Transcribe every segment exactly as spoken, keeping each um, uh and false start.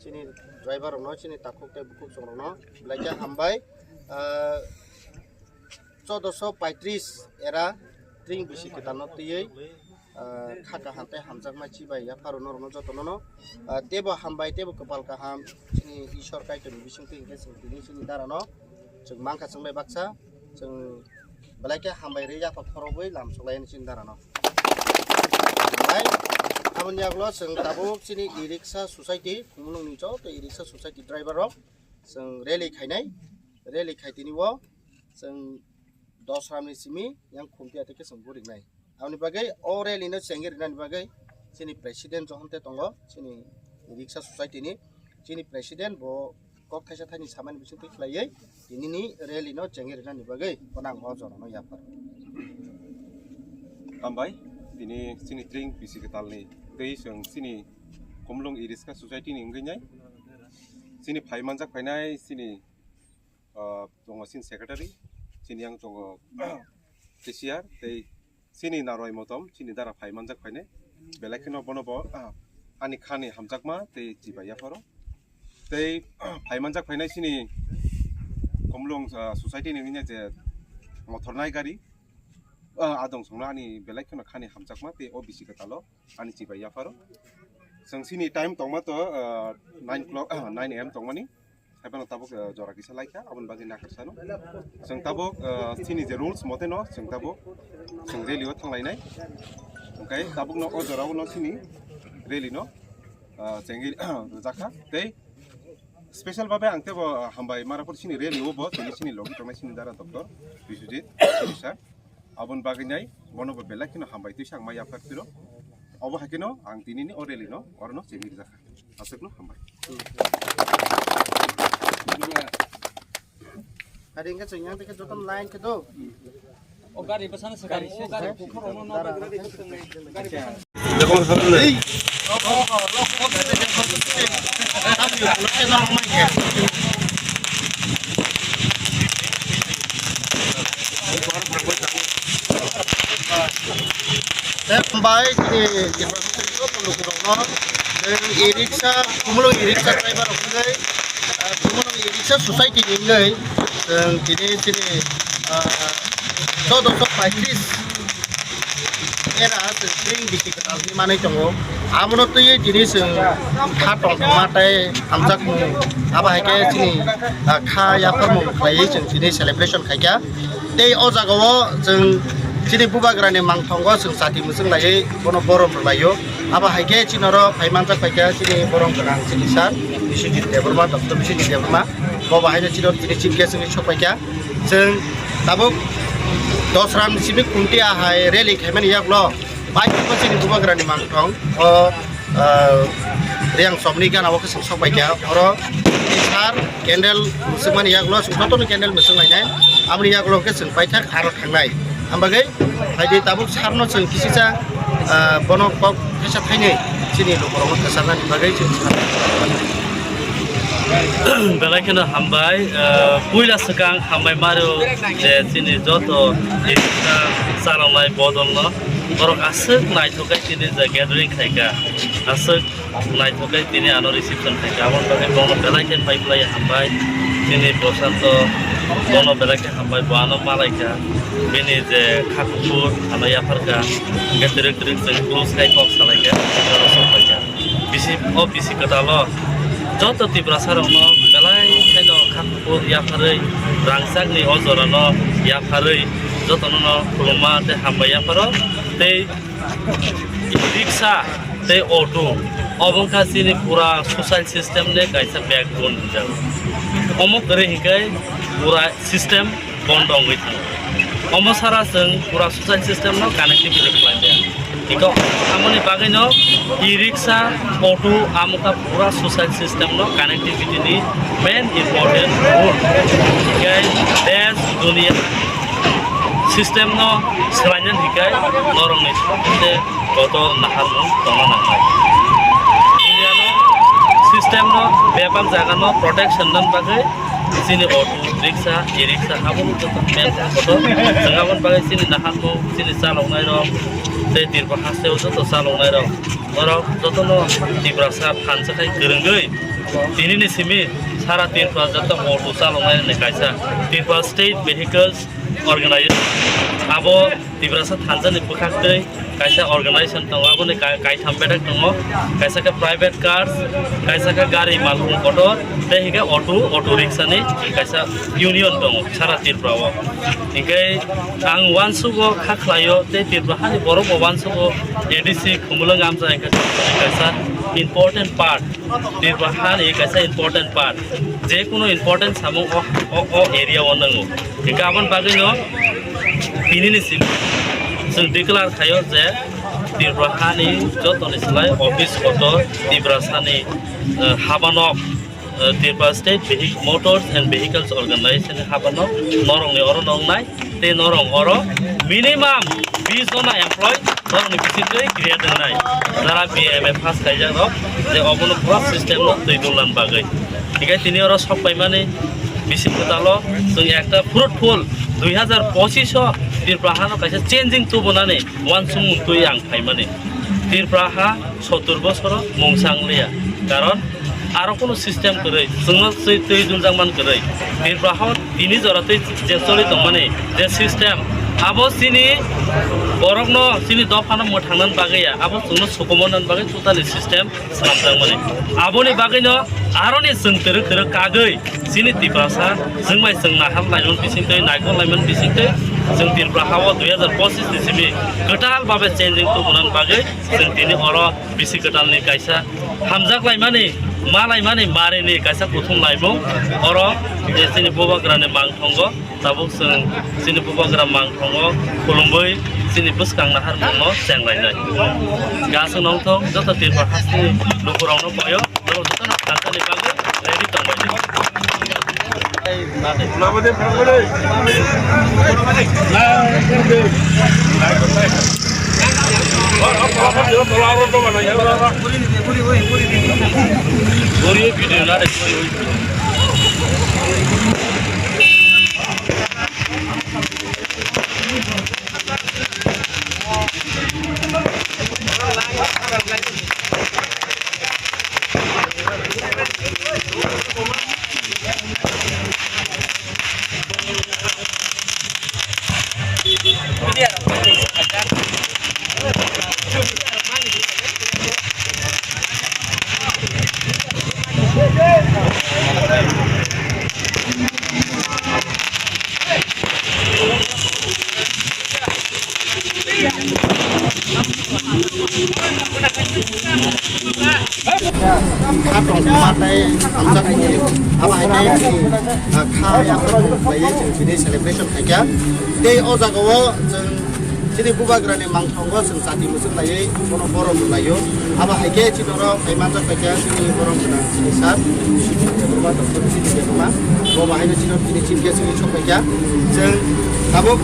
Chini driver rokno, chini takhuk tei bukhuk chwng rokno belai khe hambai. Ah, chaudoso paitris era tring bisi kwtalno twiwi, ah, kha kaham tei hamjakma chibai yapharo norokno jotono no, ah, teibo hambai teibo kwpal kaham chini Ishwar Kaitorni bisingtwi hinkhe chwng tini chini darano chwng mankha chwng bai baksa chwng belai khe hambai rwi yapha khorobwi lam suklaini chini darano. Hambai. Aboni yagulo chwng tabuk chini e-rickshaw society, Khumulwngni joto e-rickshaw society driver rok chwng rally khainai, rally khai tini o chwng Dosramni simi yang khumti atwi khe chwng burinai. Aboni bagwi o rally no chengwi rinani bagwi chini president Johon te tongo, chini rickshaw society ni chini president bo kok thaisa thaini samani bisingtwi khlaiwi tinini rally no chengwi rinani bagwi bono ang o jorano yaphar. Hambai, tini chini tring bisi kwtalni tei chwng chini Khumulwng e-rickshaw society ni wngwi nai. Chini phai manjak phainai chini, ah, tongo chini secretary, chini yang tongo cashier, tei chini narwai motom, chini dara phai manjak phainai. Belai kheno bono bo, ah, ani khani hamjakma tei chibai yapharo. Tei phai manjak phainai chini Khumulwng, ah, society ni wngya je mothor nai gari, ah, adong songno ani belai kheno khani hamjakma tei o bisi kwtalo ani chibai yapharo. Chwng chini time tongma to, ah, nine o'clock, ah, nine A M tongmani. Haiphano tabuk, ah, jora kisa laikha, aboni bagwi nakarsa no. Chwng tabuk, ah, chini je rules mote no, chwng tabuk, chwng rally o thanglainai. Hwnkhe tabuk no o jora o no chini rally no, ah, chengwi rwjakha. Tei special babe ang tebo, ah, hambai maraphor chini rally o bo, chini, chini logi tongnai chini dara doctor Biswajit sir. Aboni bagwi nai bono bo belai kheno hambai twi sakma yaphar tiro. Obo hai kheno ang tinini o rally no orono chengwi rwjakha. Aswkno hambai. Hari hingke chwng yang teke joto line ke do. O gari bwsano swkang, o gari buphurokno nokbar gari bwsano. Tei hambai chini Tripura Motha ni joto lukurokno, tei e-rickshaw, Khumulwng e-rickshaw driver rok wngwi, ah, Khumulwng e-rickshaw society ni wngwi, chwng tini chini, ah, chaudoso paitris era chwng tring bisi kwtal hinwi manwi tongo. Abono twiwi tini chwng kha tongthokma tei hamjakmung, abo hai khe chini, ah, kha yapharmung khlaiwi chwng tini celebration khaikha. Tei o jagao chwng chini bubagrani mangthongo chwng chati mwchwng laiwi bono borom rwlaio. Abo hai khe chini oro phai manjak phaikha chini borom gwnang chini sir Biswajit Debbarma, Doctor Biswajit Debbarma. Bo bahaino chini oro tini chief guest wngwi sok phaikha. Chwng tabuk Dosram simi Khumti ahai rally khaimani yagulo bai chini bubagrani mangthong o, ah, Riyang Chomni gana o khe chwng sok phaikha. Oro sir candle mwchwkmani yagulo chwng jotono candle mwchwk lainai. Aboni yagulo khe chwng paithak aro thangnai. Ang bagwi phaidi tabuk sir no chwng kisisa, ah, bono kok thaisa thainwi chini lukurokno kwcharnani bagwi chwng sir. Belai kheno hambai, ah, puila swkang hambai mario je chini joto e-rickshaw chalongnai bodolno borok aswk naithok khe tini je gathering khaikha aswk. Naithok khe tini ano reception khaikha, aboni bagwi bono belai khe pai phlai hambai. Chini Prashanto bono belai khe hambai, bo ano malaikha. Bini je kha kuphur ano yapharkha, hwnkhe twrwk twrwk chwng close khai kok salaikha, oro sok phaikha. Bisi, o bisi kwtalo joto Tiprasa rokno belai kheno kha kuphur yapharwi, rangchakni o jorano yapharwi jotono no khulumma tei hambai yapharo tei rickshaw tei auto, obo wngkha chini pura social system ni kaisa backbone hinjago. Omo kwrwi hinkhe pura system bondo wngwi thango. Omo sara chwng pura social system no connectivity khlai maya. Hingkhe aboni bagwino e-rickshaw, auto, amo wngkha pura social system no connectivity ni main important role. Hinkhe desh, duniya, system no swlainani hinkhe norokni sakhe kotor naharmung tongna nangnai. Duniya no system no bebak jaga no protection nani bagwi chini auto, rickshaw, e-rickshaw abo no joto main kotor. Chwng aboni bagwi chini naharmung, chini chaloknai rok tei Tripura haste o joto chaloknai rok, norok joto no Tiprasa phan sakhai kwrwngwi Tini ni simi sara Tripura joto auto chaloknai ni kaisa Tripura State Vehicles Organization. Abo Tiprasa thansa ni bwkhak twi kaisa organization tongo, aboni kai-, kaitham bedek tongo, kaisa khe private cars, kaisa khe gari malkhung kotor, tei hwnkhe auto, auto rickshaw ni kaisa union tongo sara Tripura o. Hinkhe ang uansugo kha khlaio, tei Tripura hani borok bo uansugo A D C Khumulwng Amcha hinkhe kaisa important part. Tripura hani kaisa important part, je kunu important samung o, o, o area o nango. Hinkhe aboni bagwino tini ni simi chwng declare khaio je Tripura hani jotoni slai office kotor Tiprasani, eh, habanok, eh, Tripura State Vehic-, Motors and Vehicles Organization ni habanok norokni oro nongnai. Tei norok oro minimum bis jona employee norokni bisingtwi create wngnai. Jara B A M A pass khaijak rok je obono pura system no twi dulna bagwi. Hinkhe tini oro sok paimani bising kwtalo chwng ekta fruitful dui hazar pochish o Tripura hano kaisa changing tubunani uansukmung twi ang phaimani. Tripura ha sottur bosoro mungsa wng liya, karon aro kunu system kwrwi, chwngno twi, twi duljak man kwrwi. Tripura ha tini jora twi je choli tongmani je system, abo chini borokno, chini dophano mwthangna bagwi ya, abo chwngno sukumorna bagwi totally system swnamjakmani. Aboni bagwino aroni chwng twrwk twrwk kagwi chini Tiprasa chwng bai chwng nahar laimani bisingtwi, naikol laimani bisingtwi chwng Tripura ha-o dui hazar pochish ni simi kwtal babe changing tubunani bagwi chwng tini oro bisi kwtalni kaisa hamjak laimani, ma laimani, marini kaisa kuthum laimung. Oro je chini bubagrani mangthongo, tabuk chwng chini bubagra mangthongo khulumwi chini bwskang naharmungno chenglainai. Gasung nongthok joto Tripura hasteni lukurokno boyo, norok jotono thansa ni bagwi ready tongbaidi. Kha tong ma tei hamjakmani abo hai khe, ah, kha yapharmung khlaiwi chwng tini celebration khaikha. Tei o jagao chwng chini bubagrani mangthongo chwng chati muchung laiwi bono borom rwlaio. Abo hai khe chini oro phai manjak paikha chini borom gwnang chini sir, chini debbarma, doctor chini debbarma. Bo bahai no chini oro tini chief guest wngwi sok paikha. Chwng tabuk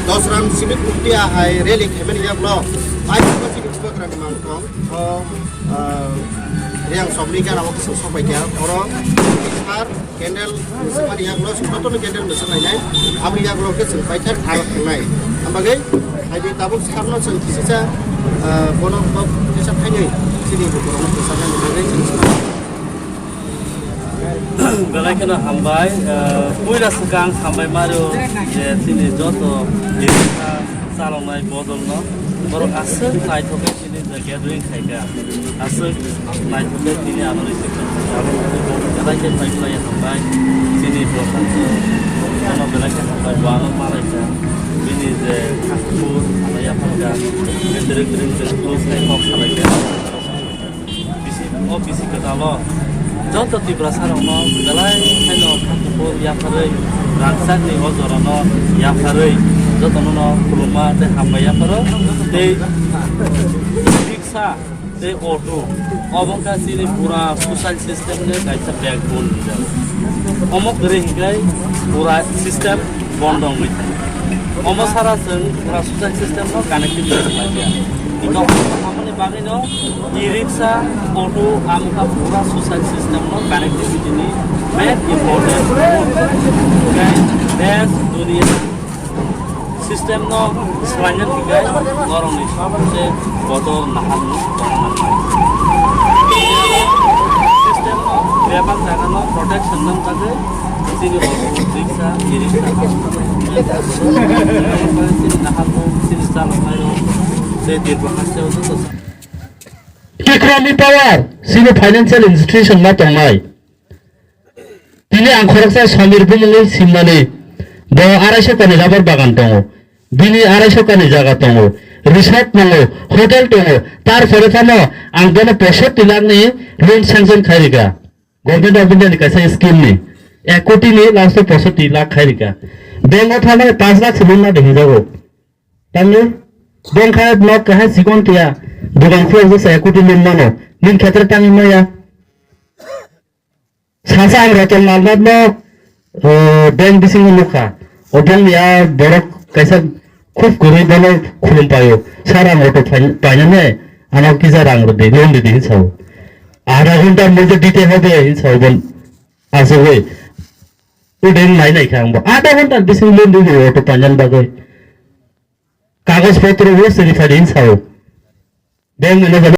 Dosram Civic Mukti ahai rally khaimani yaklo, bai chini bubagrani mangthong. O, ah, Reang Sobni gana o khe chwng sok paikha. Oro sir candle mwswkmani yaklo chwng jotono candle mwswk lainai. Aboni yaklo khe chwng paithak aro thangnai. Abagwi hai di tabuk sir no chwng kisisa, ah, bono kok kisa thainwi chini bukurokno kwchaknani bagwi chwng swkang. Belai kheno hambai, ah, puila swkang hambai maro je chini joto chaloknai bodolno borok aswk naithok. Tini je gathering khaikha, aswk naithok khe tini ano reception khaikha. Belai khe phaiphilai hambai, chini Prashant no belai khe hambai, bo ano malaikha. Bini je khakpur ano yapharkha, gathering gathering je close khai kok salaikha. Bisi, o bisi kwtalo joto Tiprasa rokno belai khaino khakpur yapharwi, rangchakni o jorano yapharwi jotono no khulumma tei hambai yapharo tei riksa tei auto, obo wngkha chini pura social system ni kaisa backbone hinjak. Omo kwrwi hinkhe pura system bondo wngwi thangkha. Omo sara chwng pura social system no connectivity khlai kha. Ino aboni bagwi no e-rickshaw, auto, amkha pura social system no connectivity ni main important. Hinkhe desh, duniya, system no swlaina thwikhai norokni sabse bodol naharmung tongna nangnai. System no Swnam bagwi chini auto rickshaw, e-rickshaw, chini naharrok, chini chaloknairok, tei Tripura hasteo joto sa- Kikromni power, chini financial institution ma tongnai. Tini ang khoroksa Samir bumungwi simnani, bo arai sokani rubber bagan tongo, bini arai sokani jaga tongo, resort tongo, hotel tongo, tar pore phano ang bono poisotti lakh ni loan sanction khai rika. Government of India ni kaisa scheme ni ek koti ni last o poisotti lakh khai rika. Bank o thangmani panch lakh se loan na de hinjago. Tamni bongkha nok kaha sikon tiya, dogan khulok jesa ek koti loan mano, ning khetre tangwi maya. Sasa ang Ratan Lalnath no, eh, bank bisingo nukha. O bank ni a borok kaisa khub kwrwi bono khulum paio. Sir, ang auto phai-, painani ano kisa rang rwdi, loan rwdi hinwi sao. Adha ghonta moddhe dite hobe hinwi sao bon asogwi. O bank nai nai kha ang bo. Adha ghonta bisingo loan rwdi auto painani bagwi. Kagoj potro o seri phai hinwi sao. Bank manager